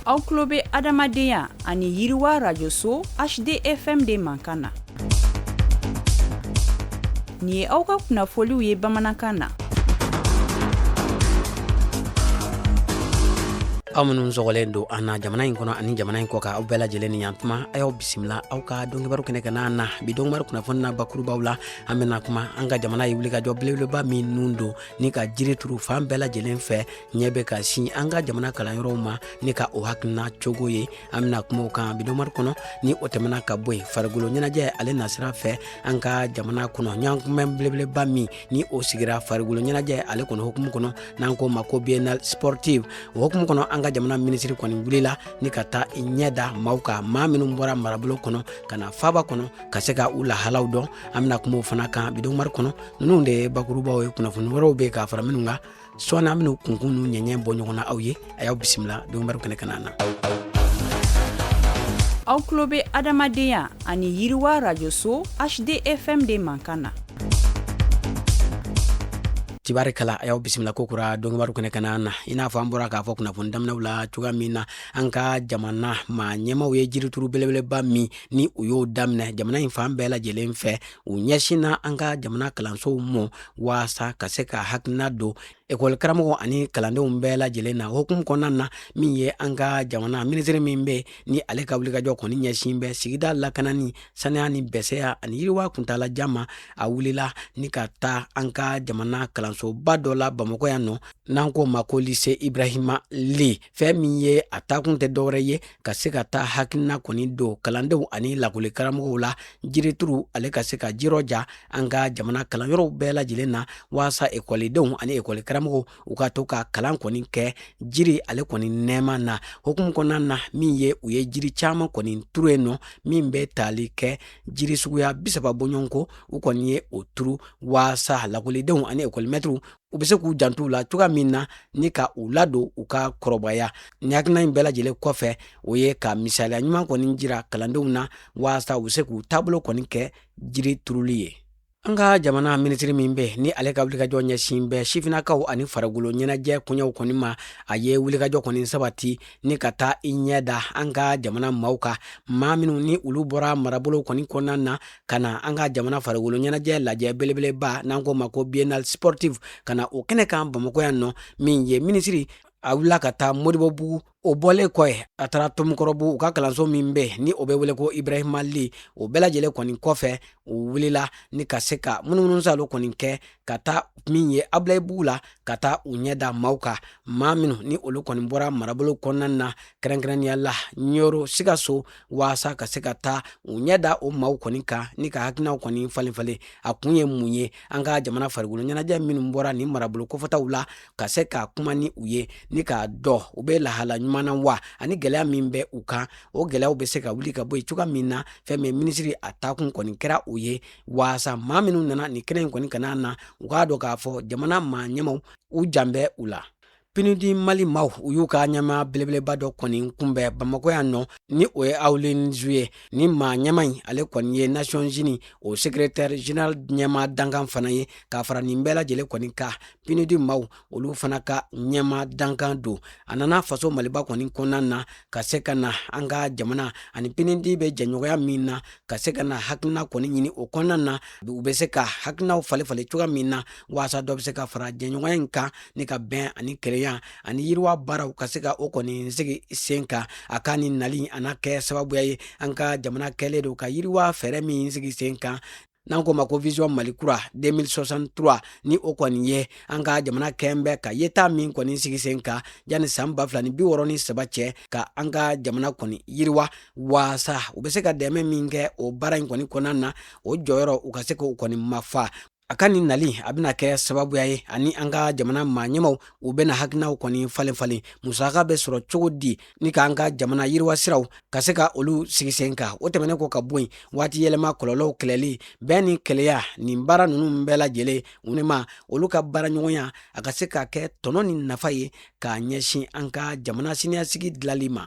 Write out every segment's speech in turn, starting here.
Aw tulo bɛ adamadenya ani yiriwa rajoso HDFM de mankan na. Nin ye aw ka kunnafoliw ye bamanankan na. Aw minnu sɔgɔlen don an na jamana in kɔnɔ ani jamana in kɔkan, aw bɛɛ lajɛlen ni yantuma. A y'aw bisimila aw ka donkibaru kɛnɛ kan na. Bi donkibaru kunnafoni na, bakurubaw la, an bɛna kuma an ka jamana ye wulikajɔ belebeleba min nun don ni ka jiri turu fan bɛɛ lajɛlen fɛ, ɲɛ bɛ ka sin an ka jamana kalanyɔrɔw ma ni ka o hakilina cogo ye. An bɛna kuma o kan bi donkibaru kɔnɔ. Ni o tɛmɛna ka bɔ yen, farikolo ɲɛnajɛ ale nasira fɛ, an ka jamana kɔnɔ ɲɔgɔnkunbɛn belebeleba min ni o sigira farikolo ɲɛnajɛ ale kɔnɔ hukumu kɔnɔ, n'an k'o ma ko biennale sportive, o hukumu kɔnɔ, an ka jamana minisiri kɔni wulila ni ka taa ɲɛ da maaw kan, maa minnu bɔra marabolo kɔnɔ ka na faaba kɔnɔ ka se ka u lahalaw dɔn. An bɛna kuma o fana kan bi donkibaru kɔnɔ. Ninnu de ye bakurubaw ye. Kunnafoni wɛrɛw bɛ ka fara minnu kan sɔɔni, an bɛna kunkun n'u ɲɛɲɛ bɔ ɲɔgɔn na aw ye. A y'aw bisimila donkibaru kɛnɛ kan na. Aw tulo bɛ adamadenya ani yiriwa rajoso HDFM de mankan na. Tibarikala, a y'aw bisimila ko kura donkibaru kɛnɛ kan na. I n'a fɔ an bɔra k'a fɔ kunnafoni daminɛw la cogoya min na, an ka jamana maa ɲɛmaw ye jirituru belebeleba min ni u y'o daminɛ jamana in fan bɛɛ lajɛlen fɛ, u ɲɛsinna an ka jamana kalansow mɔ waasa ka se ka hakilina don ekɔli karamɔgɔ ani kalandenw bɛɛ lajɛlen na. Hukumu kɔnɔna na, min ye an ka jamana minisiri min bɛ ni ale ka wulikajɔ kɔni ɲɛsin bɛ sigida lakanani, saniya ni bɛsɛya ani yiriwa kuntaalajan ma, a wulila ni ka taa an ka jamana kalansoba dɔ la Bamakɔ yan nɔ, n'an k'o ma ko lycée Ibrahima Ly. Fɛn min ye a taakun tɛ dɔwɛrɛ ye ka se ka taa hakilina kɔni don kalandenw ani lakɔli karamɔgɔw la, jirituru ale ka se ka jirɔja an ka jamana kalanyɔrɔw bɛɛ lajɛlen na, waasa ekɔlidenw ani ekɔli karamɔgɔw u ka to ka kalan kɔni kɛ jiri ale kɔni nɛɛma na. Hukumu kɔnɔna na, min ye u ye jiri caman kɔni turu yen nɔ, min bɛ tali kɛ jiri suguya 30 bɔɲɔgɔnko, u kɔni ye o turu waasa lakɔlidenw ani ekɔlimɛtiriw u bɛ se k'u janto u la cogoya min na ni ka u ladon u ka kɔrɔbaya. Nin hakilina in bɛɛ lajɛlen kɔfɛ, o ye ka misaliya ɲuman kɔni jira kalandenw na waasa u bɛ se k'u taabolo kɔni kɛ jiri turuli ye. An ka jamana minisiri min bɛ ni ale ka wulikajɔ ɲɛsin bɛ sifinnakaw ani farikolo ɲɛnajɛ koɲɛw kɔni ma, a ye wulikajɔ kɔni sabati ni ka taa i ɲɛ da an ka jamana maaw kan, maa minnu ni olu bɔra marabolo kɔni kɔnɔna na ka na an ka jamana farikolo ɲɛnajɛ lajɛ belebeleba, n'an k'o ma ko biennale sportive, ka na o kɛnɛ kan Bamakɔ yan nɔ. Min ye minisiri, a wulila ka taa Modibobugu. O bɔlen kɔ yen, a taara Tomikɔrɔbugu, u ka kalanso min bɛ ni o bɛ wele ko Ibrahima Ly. O bɛɛ lajɛlen kɔni kɔfɛ, u wulila ni ka se ka munumunusaalo kɔni kɛ ka taa min ye Abulayibugu la, ka taa u ɲɛ da maaw kan, maa minnu ni olu kɔni bɔra marabolo kɔnɔna na, kɛrɛnkɛrɛnnenya la Ɲɔrɔ, Sikaso, waasa ka se ka taa u ɲɛ da o maaw kɔni kan ni ka hakilinaw kɔni falen falen. A kun ye mun ye? An ka jamana farikolo ɲɛnajɛ minnu bɔra nin marabolo kofɔtaw la, ka se ka kuma ni u ye ni k'a dɔn u bɛ lahala ɲuman na wa, ani gɛlɛya min bɛ u kan, o gɛlɛyaw bɛ se ka wuli ka bɔ yen cogoya min na. Fɛn min minisiri a taakun kɔni kɛra o ye, waasa maa minnu nana nin kɛnɛ in kɔni kana na, u k'a dɔn k'a fɔ jamana maa ɲɛmaw u jan bɛ u la. PNUD Mali maaw, u y'u ka ɲɛmaa belebeleba dɔ kɔni kunbɛn Bamakɔ yan nɔ, ni o ye Houlin Zhao ye. Ni maa ɲɛmaa in, ale kɔni ye Nations Unies o secrétaire général ɲɛmaa dankan fana ye. K'a fara nin bɛɛ lajɛlen kɔni kan, PNUD maaw olu fana ka ɲɛmaa dankan don. A nana faso Maliba kɔni kɔnɔna na ka se ka na an ka jamana ani PNUD bɛ jɛɲɔgɔnya min na, ka se ka na hakilina kɔni ɲini o kɔnɔna na, u bɛ se ka hakilinaw falen falen cogoya min na waasa dɔ bɛ se ka fara jɛɲɔgɔnya in kan ni ka bɛn ani kelenya ani yiriwa baaraw ka se ka o kɔni sigi sen kan. A ka nin nali a na kɛ sababuya ye an ka jamana kɛlen don ka yiriwa fɛɛrɛ min sigi sen kan, n'an k'o ma ko Vision Mali kura 2063, ni o kɔni ye an ka jamana kɛn bɛ ka yeta min kɔni sigi sen kan yanni san 2063 cɛ, ka an ka jamana kɔni yiriwa, waasa u bɛ se ka dɛmɛ min kɛ o baara in kɔni kɔnɔna na, o jɔyɔrɔ u ka se k'o kɔni mafa. A ka nin nali a bɛna kɛ sababuya ye ani an ka jamana maa ɲɛmaw u bɛna hakilinaw kɔni falen falen, musaka bɛ sɔrɔ cogo di ni k'an ka jamana yiriwa siraw ka se ka olu sigi sen kan. O tɛmɛnen kɔ ka bɔ yen, waati yɛlɛma kɔlɔlɔw kɛlɛli, bɛn ni kelenya, nin baara ninnu bɛɛ lajɛlen u ni ma olu ka baaraɲɔgɔnya a ka se ka kɛ tɔnɔ ni nafa ye k'a ɲɛsin an ka jamana siniɲɛsigi dilali ma.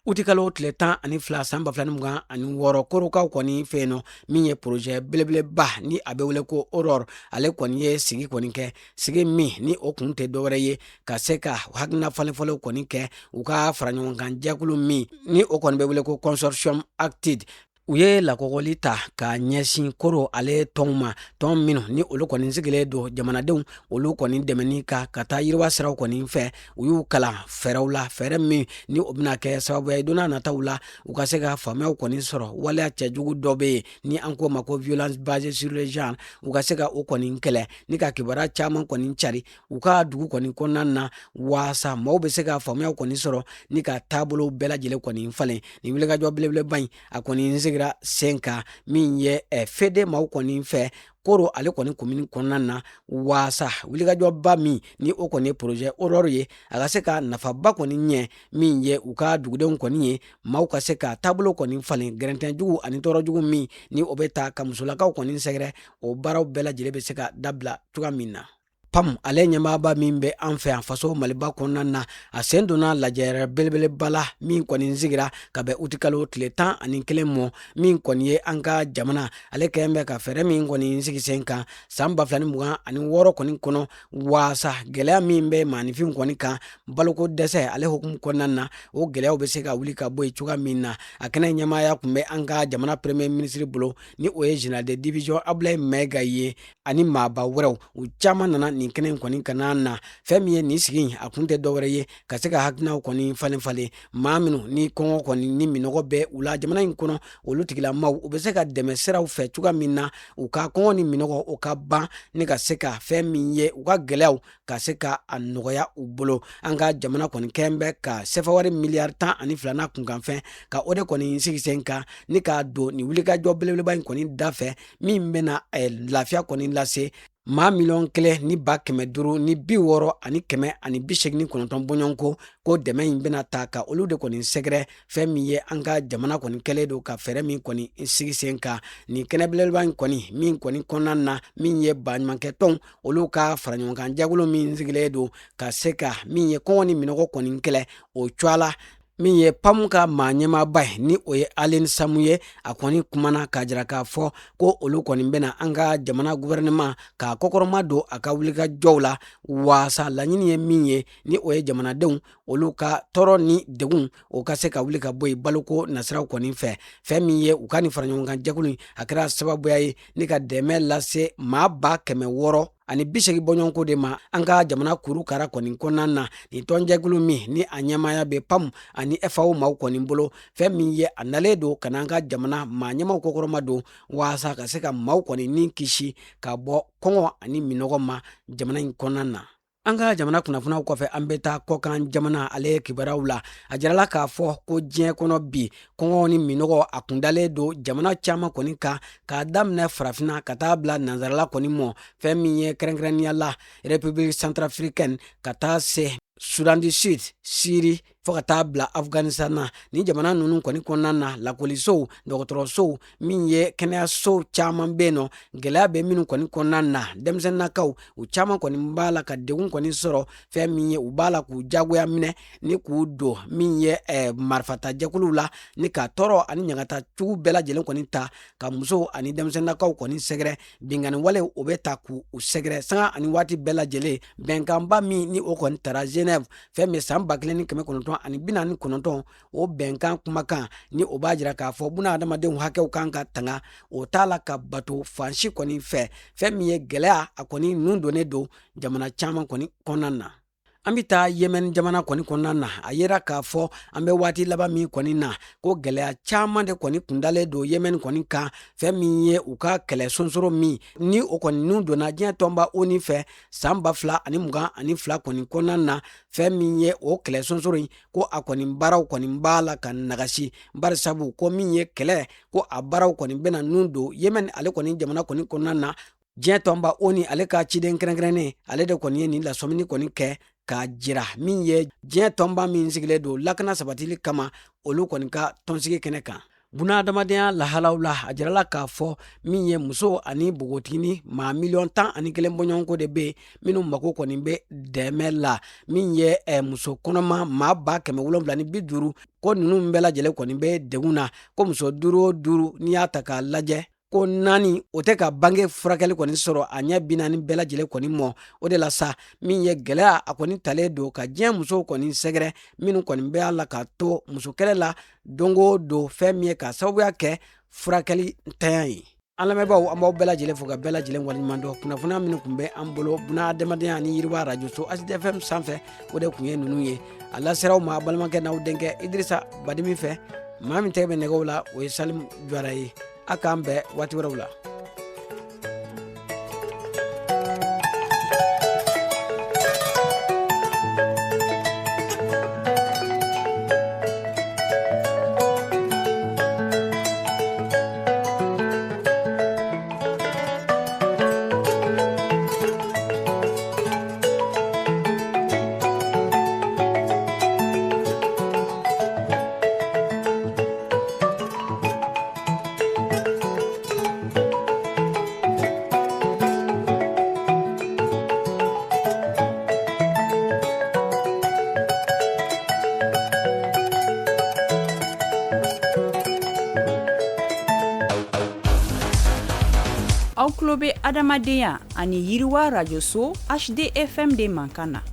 Utikalo tile 12 san 2026, Korokaw kɔni fɛ yen nɔ, min ye projet belebeleba ni a bɛ wele ko Aurore, ale kɔni ye sigi kɔni kɛ, sigi min ni o kun tɛ dɔwɛrɛ ye ka se ka hakilina falenfalenw kɔni kɛ u ka faraɲɔgɔnkan jɛkulu min ni o kɔni bɛ wele ko Consortium ACTED. U ye lakɔgɔli ta ka ɲɛsin Koro ale tɔnw ma, tɔn minnu ni olu kɔni sigilen don jamanadenw olu kɔni dɛmɛni kan ka taa yiriwa siraw kɔni fɛ. U y'u kalan fɛɛrɛw la, fɛɛrɛ min ni o bɛna kɛ sababu ye don n'a nataw la u ka se ka faamuyaw kɔni sɔrɔ waleya cɛjugu dɔ bɛ yen ni an k'o ma ko violence basée sur le genre, u ka se ka o kɔni kɛlɛ ni ka kibaruya caman kɔni cari u ka dugu kɔni kɔnɔna na, waasa maaw bɛ se ka faamuyaw kɔni sɔrɔ ni ka taabolo bɛɛ lajɛlen kɔni falen. Nin wulikajɔ belebeleba in, a kɔni sigira sen kan min ye Fede maaw kɔni fɛ Koro ale kɔni komini kɔnɔna na, waasa wulikajɔba min ni o kɔni ye projet Aurore ye, a ka se ka nafaba kɔni ɲɛ min ye u ka dugudenw kɔni ye, maaw ka se ka taabolo kɔni falen, gɛrɛntɛjugu ani tɔɔrɔjugu min ni o bɛ ta ka musolakaw kɔni sɛgɛrɛ, o baaraw bɛɛ lajɛlen bɛ se ka dabila cogoya min na. PAM ale ɲɛmaaba min bɛ an fɛ yan faso Maliba kɔnɔna na, a sen donna lajɛrɛ belebeleba la min kɔni sigira ka bɛn utikalo tile 11 mɔ, min kɔni ye an ka jamana ale kɛlen bɛ ka fɛɛrɛ min kɔni sigi sen kan san 2026 kɔni kɔnɔ, waasa gɛlɛya min bɛ maaninfin kɔni kan baloko dɛsɛ ale hukumu kɔnɔna na, o gɛlɛyaw bɛ se ka wuli ka bɔ yen cogoya min na. A kɛnɛ ɲɛmaaya tun bɛ an ka jamana premier ministre bolo, ni o ye général de division Abulayi Mayiga ye, ani maaba wɛrɛw. U caman nana nin kɛnɛ in kɔni ka na na. Fɛn min ye nin sigi in, a kun tɛ dɔwɛrɛ ye ka se ka hakilinaw kɔni falen falen, maa minnu ni kɔngɔ kɔni ni minɔgɔ bɛ u la jamana in kɔnɔ, olu tigilamaw u bɛ se ka dɛmɛ siraw fɛ cogoya min na u ka kɔngɔ ni minɔgɔ o ka ban, ni ka se ka fɛn min ye u ka gɛlɛyaw ka se ka a nɔgɔya u bolo. An ka jamana kɔni kɛn bɛ ka sefawari miliyari 12 n'a kunkanfɛn ka o de kɔni sigi sen kan ni k'a don nin wulikajɔ belebeleba in kɔni da fɛ, min bɛna lafiya kɔni lase maa 1,560,189 bɔɲɔgɔnko. Ko dɛmɛ in bɛna ta ka olu de kɔni sɛgɛrɛ. Fɛn min ye an ka jamana kɔni kɛlen don ka fɛɛrɛ min kɔni sigi sen kan nin kɛnɛ belebeleba in kɔni min kɔni kɔnɔna na, min ye baɲumankɛtɔnw olu ka faraɲɔgɔnkan jɛkulu min sigilen don ka se ka min ye kɔngɔ ni minɔgɔ kɔni kɛlɛ, o cogoya la, min ye PAM ka maa ɲɛmaaba ye, ni o ye Aline Samu ye, a kɔni kumana k'a jira k'a fɔ ko olu kɔni bɛna an ka jamana gouvernement k'a kɔkɔrɔma don a ka wulikajɔw la, waasa laɲini ye min ye, ni o ye jamanadenw olu ka tɔɔrɔ ni degun o ka se ka wuli ka bɔ yen baloko nasiraw kɔni fɛ. Fɛn min ye u ka nin faraɲɔgɔnkan jɛkulu in, a kɛra sababuya ye ni ka dɛmɛ lase maa 680 bɔɲɔgɔnko de ma an ka jamana kuru kara kɔni kɔnɔna na. Nin tɔnjɛkulu min ni a ɲɛmaaya bɛ PAM ani FAO maaw kɔni bolo, fɛn min ye a nalen don ka n'an ka jamana maa ɲɛmaw kɔkɔrɔma don waasa ka se ka maaw kɔni ni kisi ka bɔ kɔngɔ ani minɔgɔ ma jamana in kɔnɔna na. An ka jamana kunnafoniyaw kɔfɛ, an bɛ taa kɔkan jamana ale kibaruyaw la. A jirala k'a fɔ ko diɲɛ kɔnɔ bi, kɔngɔ ni minɔgɔ a kundalen don jamana caman kɔni kan, k'a daminɛ farafinna ka taa bila nansarala kɔni mɔ. Fɛn min ye kɛrɛnkɛrɛnnenya la République centrafricaine ka taa se Soudan du Sud, Syrie, fo ka taa bila Afghanistan na, ni jamana ninnu kɔni kɔnɔna na, lakɔlisow, dɔgɔtɔrɔsow, min ye kɛnɛyasow caman bɛ yen nɔ, gɛlɛya bɛ minnu kɔni kɔnɔna na. Denmisɛnninnakaw u caman kɔni b'a la ka degun kɔni sɔrɔ. Fɛn min ye u b'a la k'u jagoya minɛ ni k'u don min ye marifatajɛkuluw la, ni ka tɔɔrɔ ani ɲagata jugu bɛɛ lajɛlen kɔni ta ka musow ani denmisɛnninnakaw kɔni sɛgɛrɛ. Binkanni walew o bɛ ta k'u sɛgɛrɛ sanga ani waati bɛɛ lajɛlen. Bɛnkanba min ni o kɔni tara Genève, fɛn min san 1949, o bɛnkan kumakan ni o b'a jira k'a fɔ buna adamadenw hakɛw kan ka tanga, o t'a la ka bato fan si kɔni fɛ. Fɛn min ye gɛlɛya, a kɔni nun donnen don jamana caman kɔni kɔnɔna na. An bɛ taa Yemen jamana kɔni kɔnɔna na. A yera k'a fɔ an bɛ waati laban min kɔni na, ko gɛlɛya caman de kɔni kundalen don Yemen kɔni kan. Fɛn min ye u ka kɛlɛ sonsoro min ni o kɔni nun donna diɲɛ tɔnba ONU fɛ san 2022 kɔni kɔnɔna na, fɛn min ye o kɛlɛ sonsoro in, ko a kɔni baaraw kɔni b'a la ka nagasi, barisabu ko min ye kɛlɛ, ko a baaraw kɔni bɛna nun don Yemen ale kɔni jamana kɔni kɔnɔna na. Diɲɛ tɔnba ONU ale ka ciden kɛrɛnkɛrɛnnen, ale de kɔni ye nin lasɔmini kɔni kɛ k'a jira min ye diɲɛ tɔnba min sigilen don lakana sabatili kama, olu kɔni ka tɔnsigi kɛnɛ kan. Bunahadamadenya lahalaw la, a jirala k'a fɔ min ye muso ani npogotigini maa miliyɔn 11 bɔɲɔgɔnko de bɛ yen minnu mako kɔni bɛ dɛmɛ la. Min ye muso kɔnɔma maa 750,000, ko ninnu bɛɛ lajɛlen kɔni bɛ degun na, ko muso duuru o duuru n'i y'a ta k'a lajɛ, ko naani o tɛ ka bange furakɛli kɔni sɔrɔ a ɲɛ 40 bɛɛ lajɛlen kɔni mɔ. O de la sa, min ye gɛlɛya a kɔni talen don ka diɲɛ musow kɔni sɛgɛrɛ, minnu kɔni bɛ a la ka to musokɛlɛ la don o don, fɛn min ye ka sababuya kɛ furakɛli ntanya ye. An lamɛnbaaw, an b'aw bɛɛ lajɛlen fo ka bɛɛ lajɛlen waleɲuman dɔn. Kunnafoniya minnu tun bɛ an bolo bunahadamadenya ni yiriwa arajoso HDFM sanfɛ, o de tun ye ninnu ye. A lasera aw ma balimakɛ n'aw denkɛ Idirisa Badimi fɛ. Maa min tɛgɛ bɛ nɛgɛw la, o ye Salimu Jara ye. A k'an bɛn waati wɛrɛw la. Aw tulo bɛ adamadenya ani yiriwa rajoso HDFM de mankan na.